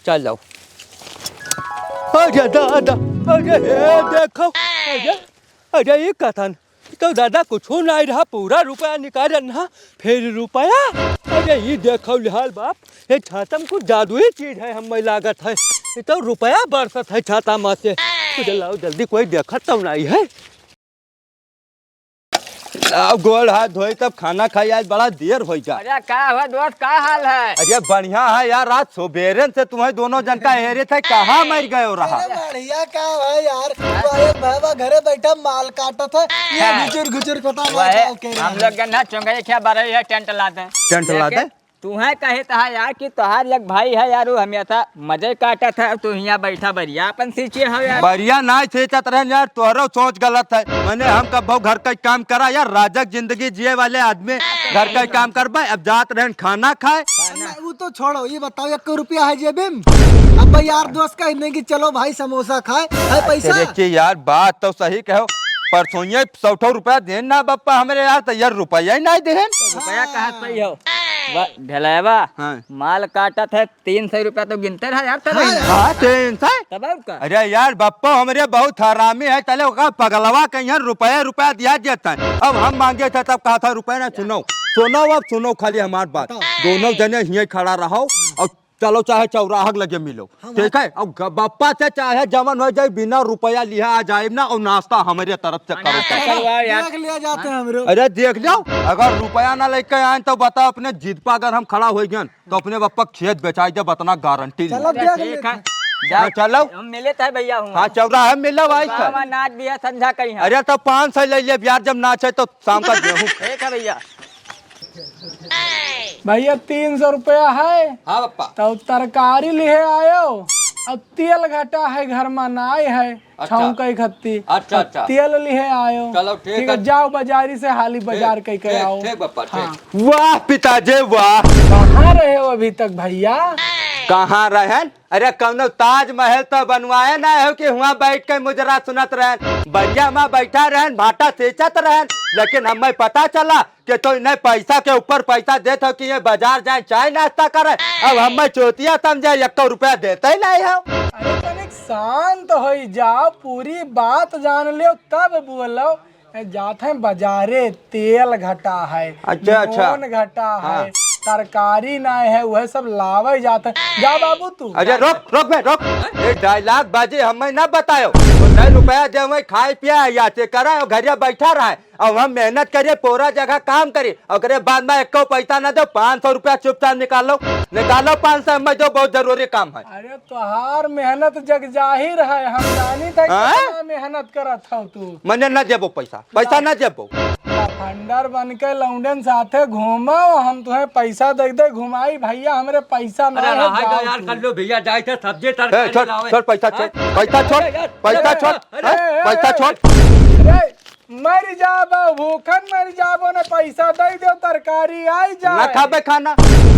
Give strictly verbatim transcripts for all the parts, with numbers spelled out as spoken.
चलो। अरे दादा, अरे हे देखो, अरे, अरे ई कथन, तो दादा कुछो नाहीं रहा, पूरा रुपया निकालन हा, फिर रुपया। अरे ई देखो लिहाल बाप, ये छाता में कुछ जादुई चीज है, हमें लागत है, ये तो रुपया बरसत है छाता में से। अरे लाओ जल्दी, कोई देखत तो नाहीं है। अब गोड़ हाथ धोई तब खाना खाई, आज बड़ा देर होई जा। अरे का हुआ दोस्त, का हाल है? अरे बढ़िया है यार, आज सुबेरे से तुम्हें दोनों जन का हेरे थे, कहाँ मर गए हो रहा? अरे बढ़िया का है यार, वो एक भाईवा घरे बैठा माल काटत है, ये हाँ। घुचुर घुचुर पता ना वह क्या कह रहे हम हैं। लोग के ना चुंगई क्या बरई है, टेंट लाते हैं। टेंट लाते? तुम्हें कहे तो है यार कि तोहार एक भाई है यार, वो हमेशा मजे काटत है, तू हियाँ बैठा बरिया अपन सींचे हो यार। बरिया ना सींचत रहन यार, तोहरो सोच गलत है। मैंने हम कब घर का काम करा यार, राजक जिंदगी जिए वाले आदमी घर का काम करबे। अब जात रहन खाना खाए। ना, वो तो छोड़ो, ये बताओ, एक रुपया है जेबे में? अब भाई यार दोस्त का इतने की चलो भाई समोसा खाए, है पैसा? अरे के यार, बात तो सही कहो, परसों ये सौ ठो रुपया देन ना बप्पा हमरे यार, तो यार रुपया ही नहीं देन। रुपया कहाँ से पाई हो? वा-, ढलेवा, हाँ। माल काटत है, तीन सौ रुपया तो गिनते रहा यार, तब हाँ। ही ना। हाँ, तीन सौ? तब और का? अरे यार, बप्पा हमरे बहुत हरामी है, तले ओका पगलवा के यहाँ रुपया, रुपया दिया देता है। अब हम मांगे थे, तब कहा था, "रुपया ना, सुनो, सुनो, अब सुनो खाली हमार बात। बताओ। दोनों जने हियाँ खड़ा रहो और चलो, चाहे चौराहा के लगे मिलो, हाँ, ठीक है? और ग-, बप्पा से चाहे जवन हो जाए, बिना रुपया लिहा आ जाए ना, और नाश्ता हमारे तरफ से करो।" नाश्ता करवा यार। देख लिया जाते हैं हमरो। अरे देख लो, अगर रुपया ना लेके आए तो बताओ, अपने जिद पर अगर हम खड़ा हो गए तो अपने बप्पा खेत बेचाई दे, बतना गारंटी चलो ले। देख ठीक लेते है। हैं। जाओ, हाँ, चलो। हम मिले थे भैया हुआ। हाँ, चौराहा में मिलो भाई गाँव साहब। में नाच भी है, संझा कहीं है। अरे तो पाँच सौ ले ले यार, जब नाच है तो शाम का गेहूँ। ठीक है भैया। भैया, तीन सौ रुपया है। हाँ पप्पा। तो तरकारी लिहे आयो, अब तेल घटा है, घर में नाय है, अच्छा। छौंकै खत्ती। अच्छा, अब अच्छा। तेल लिहे आयो। चलो, ठीक ठीक है, है। जाओ बाजारी से हाली ठीक, बाजार कई के ठीक, आओ। ठीक पप्पा, हाँ। ठीक। वाह पिताजी, वाह। कहाँ रहे हो अभी तक भैया? कहाँ रहन? अरे कौनो ताजमहल तो बनवाए ना हो कि हुआँ बैठ के मुजरा सुनत रहन। बरिया में बैठा रहन, भाटा सींचत रहन, लेकिन हमें पता चला कि तो इन्हें पैसा के ऊपर पैसा देत हो कि ये बाजार जाए, चाय नाश्ता करे। अब हमें चोतिया समझे, एको रुपया देते ही नहीं हो। अरे तनिक शांत होई जाओ, पूरी बात जान लो तब बोलो। ए, जात हैं बाजारे, तेल घटा है, अच्छा, अच्छा। नून घटा हाँ। है, तरकारी ना है, वह सब लावे जात है। जा बाबू तू। अरे रोक, रोक बे, रोक। ये डायलॉग बाजी हमें ना बतायो। वो नहीं रुपया दे, वही खाए पिया या ते करा, और घरिया बैठा रहा है। अब हम मेहनत करिए, पूरा जगह काम करिए, ओकरे बाद में एको पैसा ना दो, पाँच सौ रुपया चुपचाप निकालो, निकालो पाँच सौ, हमें जो बहुत जरूरी काम है। अरे तोहार मेहनत जग जाहिर है, हम जानी थे हाँ? कितना मेहनत करत हो तू। मने ना देबो पैसा, पैसा ना देबो। लफंडर बन के लौंडन साथे घूमो, हम तुम्हें पैसा दे दे घुमाई भैया, हमरे पैसा ना अरे है, रहा दो जाओ यार, तू। कर लो भैया, जाए थे सब्जी ए, तरकारी छोड़, लावे। छोड़ पैसा, छोड़, हाँ? पैसा छोड़, अरे यार, पैसा अरे छोड़, यार, हाँ? अरे, पैसा अरे, छोड़। अरे, मर जाबो, भूखन मर जाबो, ने पैसा दे दो, तरकारी आई जाए। ना खाबे खाना,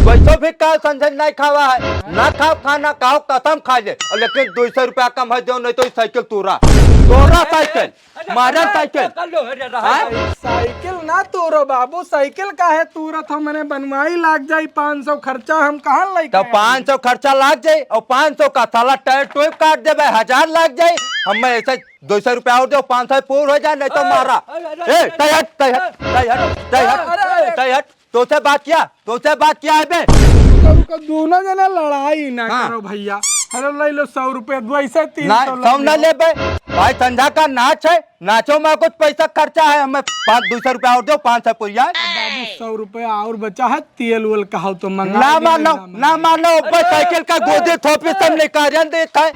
वैसो भी का संझन नहीं खावा है, ना खाओ खाना, कहो कसम खा ले, और लेकिन दो सौ रुपया कम है दो, नहीं तो ई साइकिल तोरा, तोरा साइकिल, अरे, मारन अरे, साइकिल। कर लो, अरे, रहा हाँ? है। साइकिल ना तोरो बाबू, साइकिल काहे तोरत हो, मने बनवाई लाग जाई, पाँच सौ खर्चा हम कहाँ लेके तो आए? पाँच सौ खर्चा लाग जाई और पाँच सौ का साला टायर ट्यूब काट देबे, हजार लाग जाई, हमें ऐसे दो सौ रुपया और दो, पाँच सौ पूर हो जाए, नहीं तो अरे, मारा। अरे, अरे, ए, अरे, तै हट, तै हट, अरे, तै हट, तै हट, अरे, अरे, तै हट। तोसे बात किया, तोसे बात किया है बे। रुको, रुको, दोनों जना लड़ाई ना हाँ। करो भैया। हेलो, ले लो सौ रुपया, दो ऐसे तीन ना, सौ सौ ना ले लो। लेबे। भाई संझा का नाच है, नाचो में कुछ पैसा खर्चा है, हमें पाँच, दो सौ रुपया और दो, पाँच सौ पुरिया है। बाबू, सौ रुपया और बचा है, तेल वेल कहो तो मंगा ना ले, मानो, ना मानो। ना मानो, ऊपर अरे, साइकिल का अरे, गोदे थोपी सब अरे। निकारियन देत है।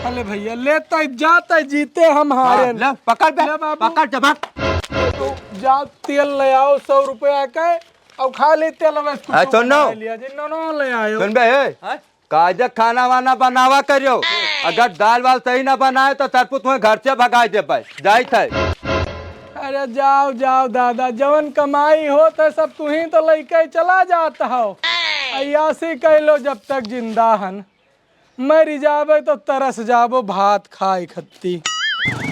अरे भैया, लेते जाते जीते हम हाँ, हारे। ले, पकड़ बे, ले बाबू। पकड़ जबान। तू जा तेल ले आओ सौ रुपया के, और खा ले तेल में कुछ हाँ, सुन लो। बना लिया जी, नो, नो ले आयो। सुन बे, ए, हाँ? कायदे खाना वाना बनावा करियो, अगर दाल वाल सही ना बनाए तो सरपू तुम्हें घर से भगाई देबे, जाइत है। अरे जाओ, जाओ दादा, जवन कमाई होत है सब तुहीं तो लइके चला जात हो। अय्यासी कइ लो जब तक जिंदा हन, मरि जाबे तो तरस जाबो भात खाए खत्ती।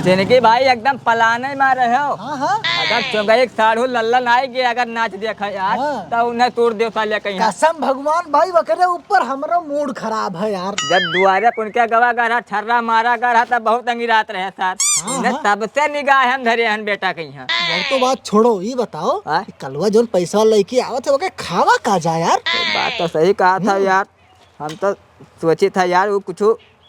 जिनकी भाई एकदम पलाने मारे हो। हाँ, हाँ। तब चुंगई के साढ़ू लल्लन आइगे, अगर नाच देखा यार, हाँ। तो उन्हें तोड़ देवता ले कहीं। कसम भगवान भाई, वकरे ऊपर हमरो मूड खराब है यार। जब दुआरे पुनके गवा गढ़ा, छर्रा मारा गढ़ा, तब बहुत अंगिरात रहे सर। हाँ, उन्हें हाँ। तब से निगाह हम धरे हन बेटा कहीं। वो तो बात छोड़ो, ई बताओ हाँ? कि कलवा जौन पैसा लइके आवत है, ओके खावा का जा यार? बात तो सही कहा था हम्म। यार, हम तो सोची था यार, वो कुछ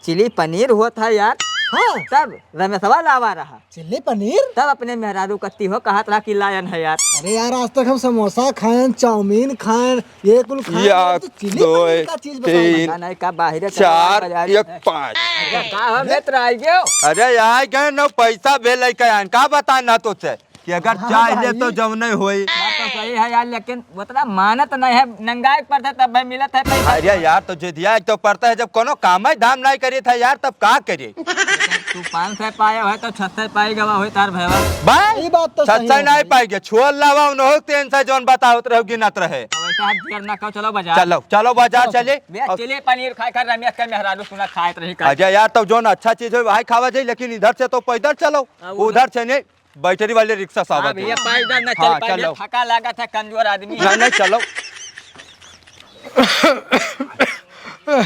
चिली पनीर होत है यार। हाँ। तब रमेशवा लावा रहा। चिल्ली पनीर? तब अपने मेहरारू कत्ती हो कहत रहा कि लायन है यार। अरे यार, आज तक हम समोसा खाएन, चाउमीन खाएन, ये कुल खाएन, या तो चिल्ली दो, पनीर का चीज बताओ। तीन, पता नहीं का बाहरे चला चार, बाजारी एक, में। पाँच। अरे का हो मित्र, आई गयो? अरे आ गए न, पैसा भी लेके आएन, का बताएन ना तो से कि अगर हाँ चाह ले भाई। तो जौने होई। बात तो सही है यार, लेकिन उतना मानत नहीं है, नंगाई के पड़ता तब भाई मिलत है पैसा। अरे यार, तो जिदिया एक तो पड़ता है, जब कोनो काम धाम नहीं करी था यार, तब का करे? तू पाँच सौ पाए हो तो छह सौ पाए गवा होई तार भैया। भाई, ई बात तो सही छह सौ है नहीं भाई। पाएगे, छोड़ लावा उन्हों तीन सौ जौन बतावत रहो गिनत रहे। अब ऐसा हाथ गिर ना खाओ, चलो बाजार। चलो, चलो बाजार चलो। चले। बे, और चिली पनीर खाए कर रमेश का मेहरारू सुना खाए रही का। अरे यार, तो जौन अच्छा चीज हो वही खावा जाए, लेकिन इधर से तो पैदल चलो, हाँ, वो उधर से नहीं। बैटरी वाले रिक्शा से हाँ आवत भैया, है। पैदल न चल हाँ, पाएंगे, चलो। थका लागत है, कमजोर आदमी। नहीं, नहीं, चलो।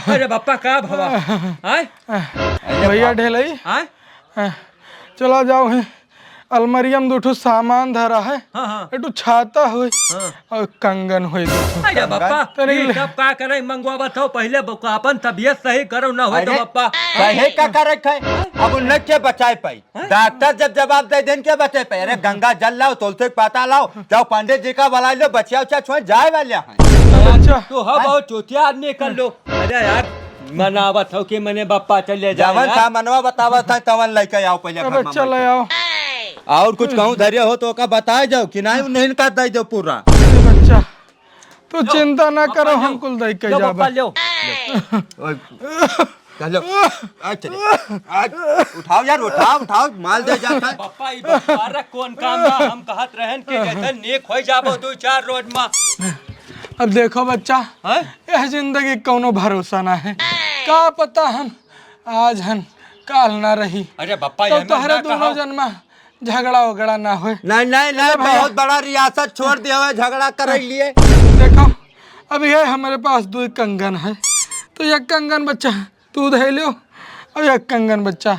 अरे बप्पा, का भवा? आय? भैया ढेलई, आय? चला जाओ, है अलमरिया में दो ठो सामान धरा है, हाँ, हाँ। एक ठो छाता होई हाँ। और कंगन होई दो ठो। अरे बप्पा, तनी ये ले। सब का करे मंगवा बताओ, पहले बप्पा अपन तबीयत सही करो ना होई तो अरे, बप्पा। सही का करे खाए? अब उन्हें के बचाए पाई? हैं? डॉक्टर जब जवाब दे देन के बचे पे, अरे गंगा जल लाओ, तुलसी के पत्ता लाओ, जाओ पंडित जी का बुला लो, बचिया उचिया छोड़ जाए वाले हैं। अच्छा। तो हो हैं? बहुत चूतिया आदमी कर लो। अरे यार, मनावत हो कि मने बप्पा चले जाए जवन यार। था मनवा बतावत है, तवन लेके आओ पहले अब घर में अच्छा बैठे। ले आओ। और कुछ कहूँ धैर्य हो तो ओका बताए जाओ कि नहीं, उन्हें इनका दे दो पूरा। अरे बच्चा, तू लो, चिंता ना बप्पा करो, लो। हम कुल दे के लो, जाबे। बप्पा लो। ओए, चलो। आ, चले। आ, उठाओ यार, उठाओ, उठाओ, माल दे जाता है। बप्पा, ई बप्पा, अरे कौन काम बा? हम कहत रहन कि जैसे नेक होई जाबो दो चार रोज मा। अब देखो बच्चा, हैं? यह जिंदगी कौनो भरोसा ना है। का पता हम आज हन, काल ना रही। अरे बप्पा, तो ये मत तोहरे ना दोनों कहो। जन मा झगड़ा उगड़ा ना होए। नहीं, नहीं, नहीं, अरे भैया। बहुत बड़ा रियासत छोड़ दिया हुआ है झगड़ा करे लिए। देखो, अब ये हमारे पास दो कंगन है, तो एक कंगन बच्चा तू धइ लियो, और एक कंगन बच्चा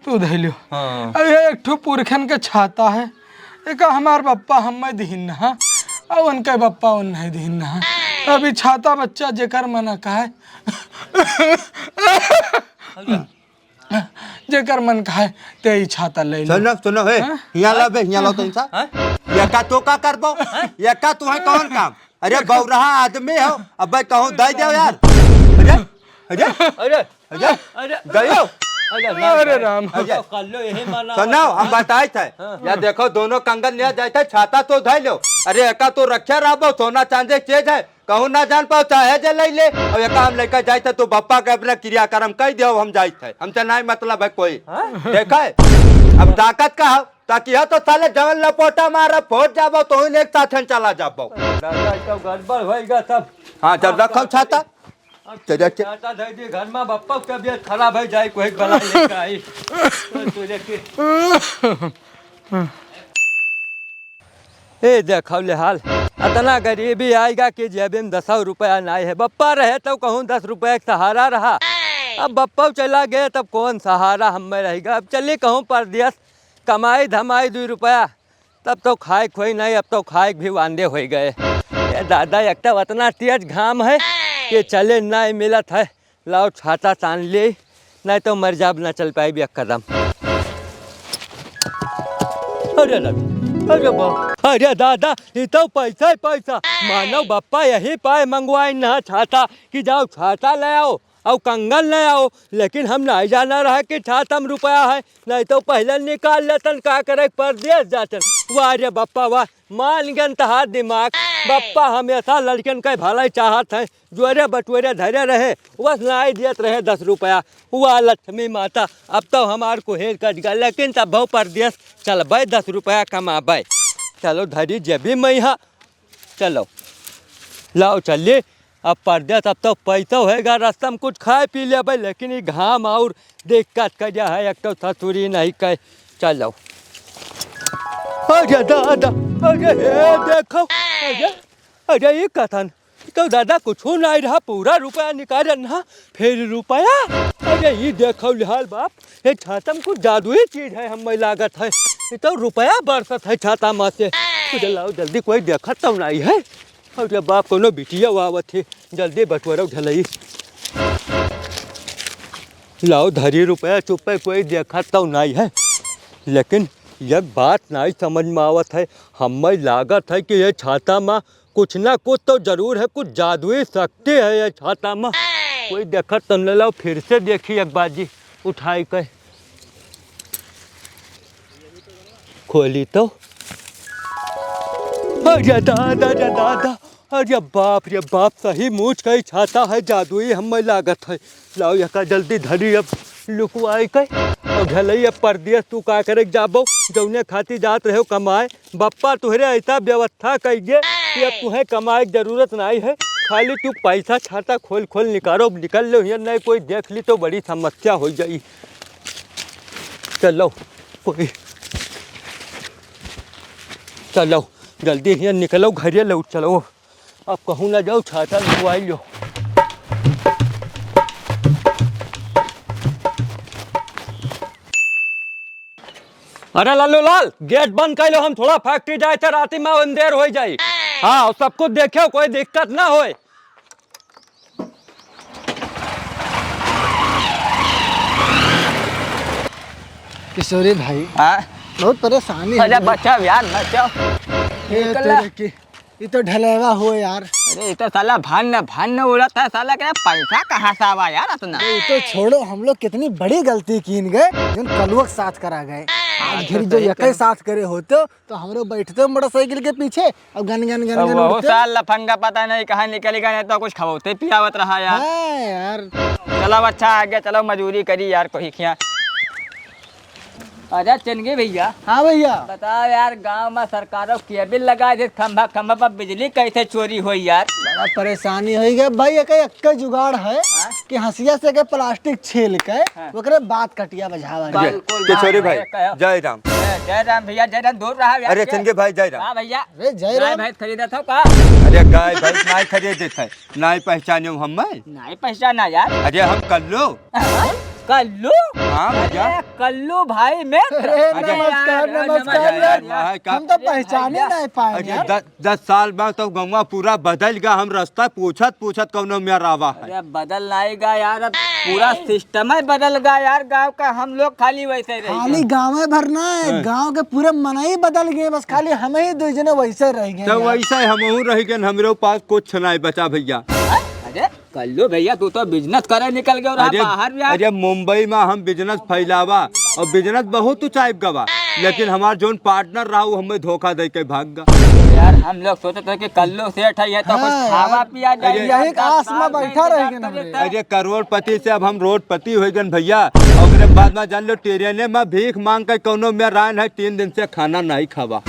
तू धइ लियो। हाँ। अब ये एक ठो पुरखन के छाता है, एक हमार बप्पा हमें दिहिन हा, और उनके बप्पा उन्हें दिहिन हा। तो अभी छाता बच्चा जेकर मन का है, जेकर मन कहे, ते ई छाता ले लो। सुनो, सुनो, हे, हाँ? हियाँ लाओ बे, हियाँ लाओ तो इंसान। हाँ? ये का तो का करबो? हाँ? ये का तुम्हें कौन काम? अरे बौरहा आदमी हो, अबे कहूँ दे दो यार। अरे, अरे, अरे, अरे, अरे, गयो। अरे, अरे राम। अरे। कर लो, यही माना सुनो, हम बताए थे। हाँ। या देखो, दोनों कंगन लिया जाए थे, छाता तो धइ लो। अरे, एका तो रखे रहबो, सोना चांदी के चीज है। कहूँ ना जान पाओ, चाहे जे लइ ले। अब एका हम लइका जाइत है, तो बप्पा के अपना क्रियाकर्म कइ दियो, हम जाइत है, हमसे नाहीं मतलब है कोई। हाँ? देखा है? अब ताकत का हो, ताकि हो तो साले जवन लपोटा मारा, फोट जाबो, तो उन्हें एक साथ चला जाबो। दादा, ई तो गड़बड़ होइगा तब। हाँ, जब रखो छाता। अब चल, चल। छाता धइ दे घर में, बप्पा के तबीयत खराब है, जाए कोई बला लेके आई। तो, तो लेके। ए, देखो ले हाल, अतना गरीबी आइगा कि जेबे में दसौ रुपया नाहीं है। बप्पा रहे तउ कहूँ दस रुपया के सहारा रहा, अब बप्पा चला गए तब कौन सहारा हमें रहिगा। अब चली कहूँ परदेस, कमाई धमाई दुइ रुपया, तब तउ खाइक होई नाहीं, अब तउ खाइक भी वांदे होइ गए। ए दादा, एक तउ अतना तेज घाम है कि चले नाहीं मिलत है। लाओ छाता तान ले, नाहीं तउ मर जाब, ना चल पाइब एक कदम। अरे दादा, अरे बा-, अरे दादा, ई तउ पैसा ही पैसा। मानव बप्पा यही पाए मंगवाइन हा छाता कि जाओ छाता ले आओ अउ कंगन ले आओ, लेकिन हम नाहीं जाना रहा कि छाता में रुपया है, नाहीं तउ पहिले निकाल लेतन, का करे परदेस जातन। वाह रे बप्पा वाह, मान गन तहार दिमाग। बप्पा हमेसा लड़कन के भलाई चाहत हैं, जोरे बटोरे धरे रहे, बस नाहीं दियत रहे दस रुपया। वाह लक्ष्मी माता, अब तउ हमार कुहेर कट गया, लेकिन तबहु परदेस चलबे, दस रुपया कमाबे। चलो धरी जेबी मइहाँ, चलो, लाओ चलिए। अब परदेस, अब तउ पैसा होइगा, रस्ता में कुछ खाए पी लेबे, लेकिन ई घाम अउर दिक्कत करिया है, एक तउ ससुरी नहीं कहे। चलो। अरे दादा, अरे हे देखो, अरे, अरे ई कथन, तो दादा कुछो नाहीं रहा, पूरा रुपया निकालन हा, फिर रुपया। अरे ई देखो लिहाल बाप, ये छाता में कुछ जादुई चीज है, हमें लागत है, ये तो रुपया बरसत है छाता में से। अरे लाओ जल्दी, कोई देखत तो नाहीं है। अरे बाप, कोनो बिटिया आवत है, जल्दी बटोरव ढलई। लाओ धरी रुपया चुप्पे, कोई देखत तो नाहीं है, लेकिन एक बात नाहीं समझ में आवत है। हमें लागत है कि ये छाता में कुछ ना कुछ तो जरूर है, कुछ जादुई शक्ति है ये छाता में। कोई देखत तो न, लाओ फिर से देखी एक बार जी उठाई के। खोली तो। अरे दादा, अरे दादा, अरे बाप रे बाप, सही मुझ कई छाता है, जादुई हमें लागत है। लाओ यका जल्दी धरी अब लुकवाई के। और ढलई अब परदेस तू का करे जाबो, जौने खातिर जात रहो कमाए। बप्पा तुहरे ऐसा व्यवस्था कइगे कि अब तुहें कमाए के जरूरत नाहीं है, खाली तू पैसा छाता खोल खोल निकालो, निकल लो हियाँ, नहीं कोई देख ली तो बड़ी समस्या हो जाई। चलो, कोई, चलो, जल्दी हियाँ निकलो, घरे लौट चलो। अब कहूँ ना जाओ, छाता लुकवाई लो। अरे लल्लू लाल, गेट बंद कर लो, हम थोड़ा फैक्ट्री जाए थे, राती में अंधेर हो जाई। हाँ, सब कुछ देखे, कोई दिक्कत ना होए। किशोरी भाई, हाँ? बहुत परेशानी है अरे यार। बचाओ यार, बचाओ। ये निकल तेरे की, ये तो ढलेवा हो यार। अरे, ये तो साला भान न, भान न उड़त है साला, के पैसा कहाँ से आवा यार इतना? ये तो छोड़ो, हम लोग कितनी बड़ी गलती कीन गए, जौन कलुआ के साथ करा गए। हाँ, आज तो फिर जो सही यके कहा। साथ करे होते, तो हमरो बैठते मोटरसाइकिल के पीछे, अब गन, गन, गन, अब गन वहू उड़ते। साल लफंगा पता नहीं कहाँ निकल गया, नहीं तो कुछ खवाते पियावत रहा यार। हाँ यार। चलो अच्छा, आगे चलो, मजूरी करी यार, कोई क्या। अरे चनगी भैया। हाँ भैया। बताओ यार, गांव में सरकारों केबिल लगा दे, खंभा खंभा पर बिजली कैसे चोरी होई यार? बड़ा परेशानी होई गया भाई, एक, एक जुगाड़ है हाँ? कि हंसिया से के प्लास्टिक छील के हाँ। ओकरे बाद कटिया बजावा जाए। बिल्कुल किशोरी हाँ, भाई, कहो। जय राम। जय, जय राम भैया, जय राम। दूर रहा यार अरे के। चनगी भाई, जय राम। हाँ भैया। अरे जय गाय राम। भैंस खरीदत हो का? अरे गाय भैंस नाहीं खरीदत है, नाहीं पहचाने हो हमें? नाहीं पहचाना यार। अरे हम कल्लू। कल्लू? हाँ भैया। अरे, कल्लू भाई मित्र। अरे, अरे, नमस्कार, यार, नमस्कार, नमस्कार, यार। नमस्कार। हम तो पहचाने भैया। नहीं पाए अरे, यार। दस, दस साल बाद तो गौवा पूरा बदल गया, हम रास्ता पूछत, पूछत कौनो मेर आवा है। अरे, बदल नहीं गया यार, अब पूरा सिस्टम ही बदल गया यार, गांव का हम लोग खाली वैसे रह खाली गए। गाँव भर ना है, हाँ। गाँव के पूरे मनई बदल गए, बस खाली हम ही दो जने वैसे रह गए तो यार। वैसे हमहू रह गए, हमरे पास कुछ नहीं बचा भैया। अरे, कल्लू भैया, तू तो बिजनेस करे निकल गयो रहा अरे, बाहर भी यार। अरे, मुंबई में हम बिजनेस फैलावा और बिजनेस बहुत ऊंचाई गवा, लेकिन हमार जोन पार्टनर रहा, वो हमें धोखा दे के भाग गया। यार, हम लोग सोचत रहे कि कल्लू सेठ है, ये तो कुछ हाँ, खावा यार। पिया जाए अरे, यार, यही दस आस में साल बैठा रहे इंतजार हैं हमरे। करते। अरे, करोड़पति से अब हम रोडपति हो गए भैया। और ओकरे बाद में जान लो, ट्रेने में भीख मांग के कौनो मेर आए हैं, तीन दिन से खाना नहीं खावा।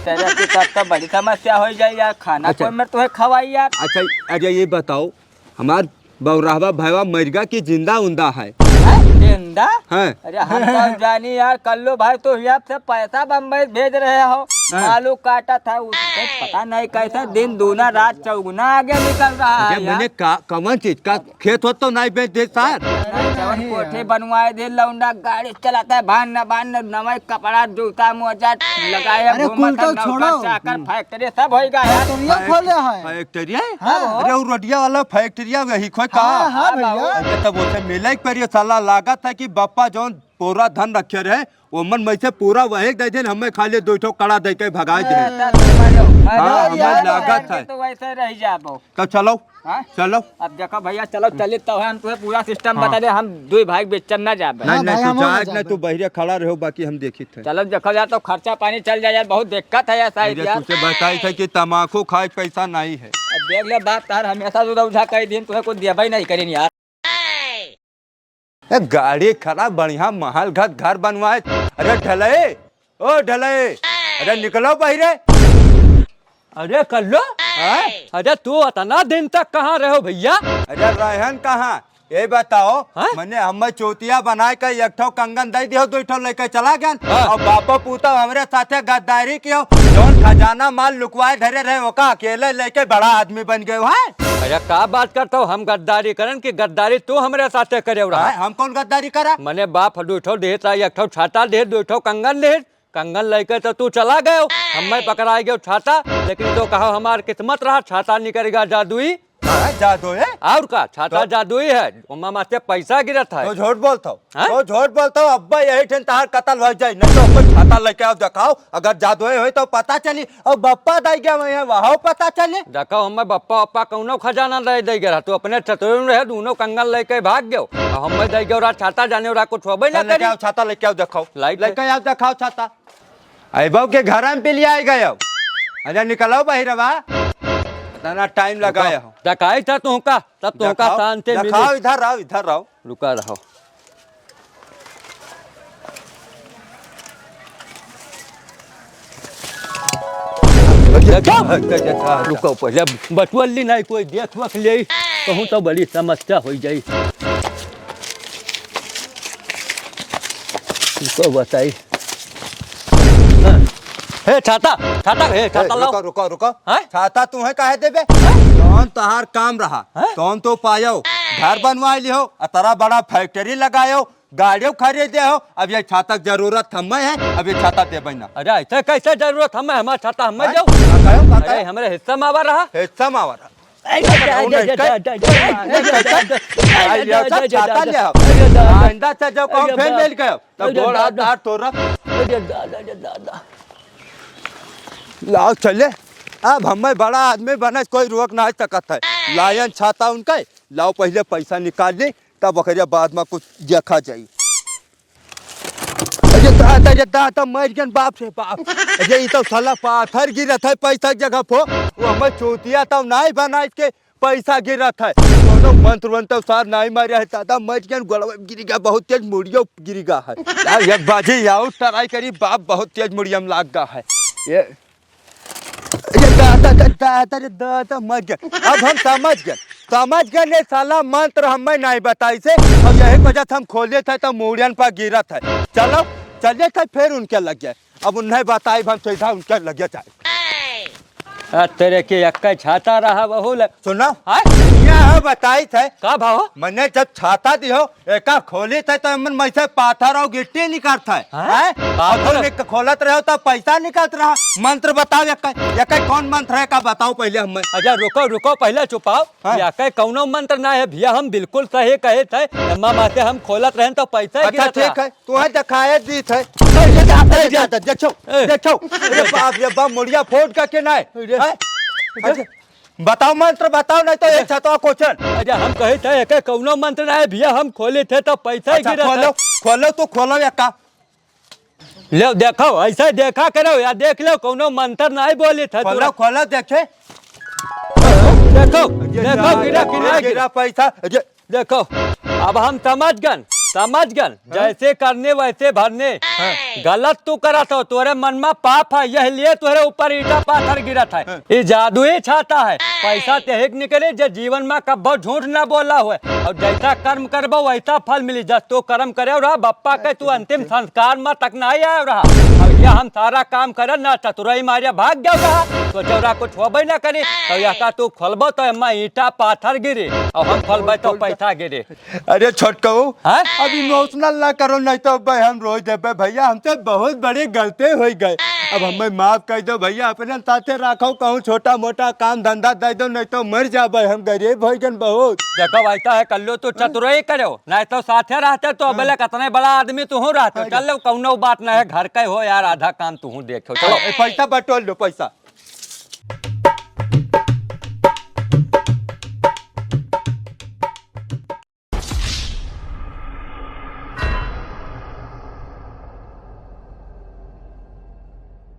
तेरे की तब तो बड़ी समस्या हो जाए यार, खाना अच्छा। कौन मेर तुम्हें खवाई यार? अच्छा, अरे, ये बताओ, हमार बौराहवा भैवा मरिगा कि जिंदा उंदा है? हैं? जिंदा? हैं। अरे हम तो जानी यार, कल्लू भाई तो हियाँ से पैसा बम्बई भेज रहे हो, हैं। बालू काटा था, उसको पता नहीं कैसे दिन दूना रात चौगुना आगे निकल रहा है अरे यार। मैंने का, कवन चीज का खेत होत तो नहीं बेच दे सर। जवन कोठी बनवाए दे लौंडा, गाड़ी चलाता है, भान न भान न, नवे कपड़ा, जूता, मोजा लगाए, अरे घूमत कुल तो है, नौकर, छोड़ो। चाकर, फैक्ट्री सब होई गया है। फैक्ट्रिया खोले है। फैक्ट्रिया? हाँ। अरे वो रोडिया वाला फैक्ट्रिया वही खोई का? हाँ, हाँ भैया। अरे तब उसे मिले के पड़ी, साला लागत है कि बप्पा जौन पूरा धन रखे रहे, ओमन में से पूरा वही दे देन, हमें खाली दो ठो कड़ा दे के भगाए दे। ए, हाँ, अरे हमें यार, लागत है। तो वैसे रह जाबो। तो चलो। हाँ? चलो। अब देखो भैया, चलो चली तो हम तुम्हें पूरा सिस्टम हाँ। बता दे, हम दुई भाई के बीच में ना जाबे। नहीं, हाँ नहीं, भाई, तू हम ना जाए, नहीं, जाबे। तू बहिरे खड़ा रहो, बाकी हम देखित है। चलो देखो यार, तो खर्चा पानी चल जाए यार, बहुत दिक्कत है यार, साहब अरे यार। तुझे बताई था कि तमाकू खाए के पैसा नहीं है। अब देख ले बात तार, हमेशा तू उठा कह दिन, तुम्हें कुछ देबे ही नहीं करीन यार। ए, गाड़ी खराब, बढ़िया महल घर, घर बनवाए। अरे ढलई, ओ ढलई, अरे निकलो बहिरे। अरे कल्लू, हाँ? अरे तू इतना दिन तक कहाँ रहो भैया? अरे रहन कहाँ, ये बताओ, हाँ? मने हमें चूतिया बनाए के एक ठो कंगन दे दियो, दो ठो लेके चला गया। हाँ। और बापो पूतो हमरे साथे गद्दारी कियो, जौन खजाना माल लुकवाए धरे रहे, ओका अकेले लेके बड़ा आदमी बन गयो है। अरे का बात करता हो, हम गद्दारी करन कि गद्दारी तू हमरे साथे करे रहा? हाँ, हम कौन गद्दारी करा? मने बाप दो ठो देत रहा, एक ठो छाता देत, दो ठो कंगन देत, कंगन लेके तो तू चला गयो, हमें पकड़ाए गयो छाता, लेकिन तो कहो हमार किस्मत रहा, छाता निकल गया जादुई। हाँ, जादू है। और का, छाता तो? जादुई है, ओमा माथे पैसा गिरत है। तो झूठ बोलत हो, हाँ? तो झूठ बोलत हो, अब्बा यही ठन तहार कत्ल हो जाई, नहीं तो कोई छाता लेके आओ दिखाओ, अगर जादुई होई तो पता चली, और बप्पा दाई गया वही है, वहाँ पता चली। देखो, हमें बप्पा, बप्पा कौनो खजाना दे दे गया, तू अपने चतुर में रहे, दोनों कंगन लेके भाग गयो, और हमें दे गयो रहा छाता, जाने रहा कुछ होबे ना तो लेके करी। आओ, छाता लेके आओ, दिखाओ, लाइट लेके है। आओ, दिखाओ छाता। अइबो के घर में पिलियाए गयो। अरे निकलो बहिरवा, इतना टाइम लगाए हो। डकाई था तुहका, तब तुहका दिखाओ, शांति मिली। दिखाओ, इधर आओ, इधर आओ। रुका रहो। देखो। रुको पहले, बटुअली नहीं कोई देख वख ले, कहूँ तो बड़ी समस्या हो जाई। रुको बताई। हाँ। हे छाता, छाता, हे छाता ए, लाओ। रुको, रुको, रुको। हैं? छाता तू है काहे देबे? हैं? जौन तहार काम रहा, हैं? तौन तो पायो। घर बनवाए लिहो, अतरा बड़ा फैक्ट्री लगायो, गाड़ियों खरीदे हो, अब ये छाता के जरूरत हमें है, अब ये छाता देबे ना। अरे ऐसे कैसे जरूरत हमें, हमारा छाता हमें हैं? जाओ। का कहो, का अरे कहो? हमरे हिस्सा में आवा रहा। हिस्सा में आवा रहा। अरे, अरे, अरे, अरे, अरे, अरे, अरे, अरे, अरे, अरे, अरे, अरे, अरे, अरे, अरे, अरे, अरे, अरे, आइंदा से जब कहूँ फेल मिल गयो, तब अरे, गोड़ हाथ दादा। तार तोरा। अरे दादा, अरे दादा। लाओ चले, अब हमें बड़ा आदमी बने, कोई रोक ना सकत है। लायन छाता उनका, लाओ पहले पैसा निकाल ली, तब ओकरे बाद में कुछ देखा जाई। अरे दादा, अरे दादा, मर गन बाप रे बाप। अरे ई तो साला पाथर गिरत है पैसा के जगह पो। वो हमें चूतिया तो नाई बनाए के पैसा गिरत है। कोनो मंत्र वंत्र सार नाई मारे है दादा, मर गन गोड़वा गिर गया, बहुत तेज मुड़ियो गिर गया है। यार एक बाजी आउट ट्राई करी बाप, बहुत तेज मुड़िया में लाग गया है। ये ये दादा, दादा, दादा, रे दादा, मर गए। अब हम समझ गए, समझ गए, ये साला मंत्र हमें नहीं बताई से, और यही वजह से हम खोले थे तो मूड़ियन पर गिरत है। चलो, चले थे फिर उनके लगे, अब उन्हें बताई हम सीधा उनके लगे जाए। आ, तेरे के एक छाता रहा बहुल। सुनो, हाँ? यहाँ है बताई थे। का भाव? मने जब छाता दियो, एका खोली थे तो एमन में से पाथर और गिट्टी निकलत है। हाँ? हैं? पाथर? अब निक-, खोलत रहो तो पैसा निकलत रहा। मंत्र बताओ, एका, एका कौन मंत्र है का बताओ पहले हमें। अच्छा रुको, रुको, पहले चुपाओ। हाँ। एका कौनो मंत्र ना है भैया, हम बिल्कुल सही कहे थे। अम्मा माँ से हम खोलत रहे तो पैसा अच्छा, गिरत रहा। ठीक है, तू है दिखाए दी थे। ए, ये दादा, ये दादा, देखो, ए। देखो। अरे बाप रे बाप, मुड़िया फोड़ का के ना है। अरे। हैं? अरे। अच्छा। बताओ मंत्र बताओ, नहीं तो एक छतवा कोचन। अच्छा, हम कहे थे, एके कौनो मंत्र ना है भैया, हम खोले थे तो पैसा ही अच्छा, गिरा खोलो, था। खोलो तो खोलो एका। ले देखो, ऐसे देखा करो या देख लो, कौनो मंत्र ना है बोले थे खोलो, तोरा। खोलो देखे। देखो, अरे देखो, ना, गिरा कि ना गिरा? गिरा पैसा। अरे देखो, अब हम समझ गन, समझ गन, हाँ? जैसे करने वैसे भरने। हाँ। गलत तू करत हो, तोरे मन में पाप है, यह लिए तोरे ऊपर ईंटा पाथर गिरत है। हाँ। ये जादुई छाता है, पैसा तेहिक निकले जे जीवन में कब्बो झूठ ना बोला हुए, और जैसा कर्म करबो वैसा फल मिली। जस तू कर्म करे रहा बप्पा के तू अंतिम संस्कार में तक ना आया रहा, और ये हम सारा काम करे ना चतुराई मारे भाग गया रहा, सोचे रहा कुछ होबे ना करे, तो यह का तू खोलबो तो एमा ईंटा पाथर गिरे, और हम खोलबे तो पैसा गिरे। अरे छोटकऊ, हाँ? अब इमोशनल ना करो, नहीं तो अब हम रोई देबे भैया, हमसे बहुत बड़ी गलती हो गई। अब हमें माफ कर दो भैया, अपने साथे रखो, कहूँ छोटा मोटा काम धंधा दे दो, नहीं तो मर जाबे हम, गरीब हो गए बहुत। देखो भाई, तो है कल्लो तो चतुराई करो, नहीं तो साथे रहते तो हाँ। अबले कितने बड़ा आदमी तू हो रहते। अरे। चल लो, कौनो बात नहीं है, घर के हो यार, आधा काम तू देखो। चलो। ए, पैसा बटोर लो, पैसा।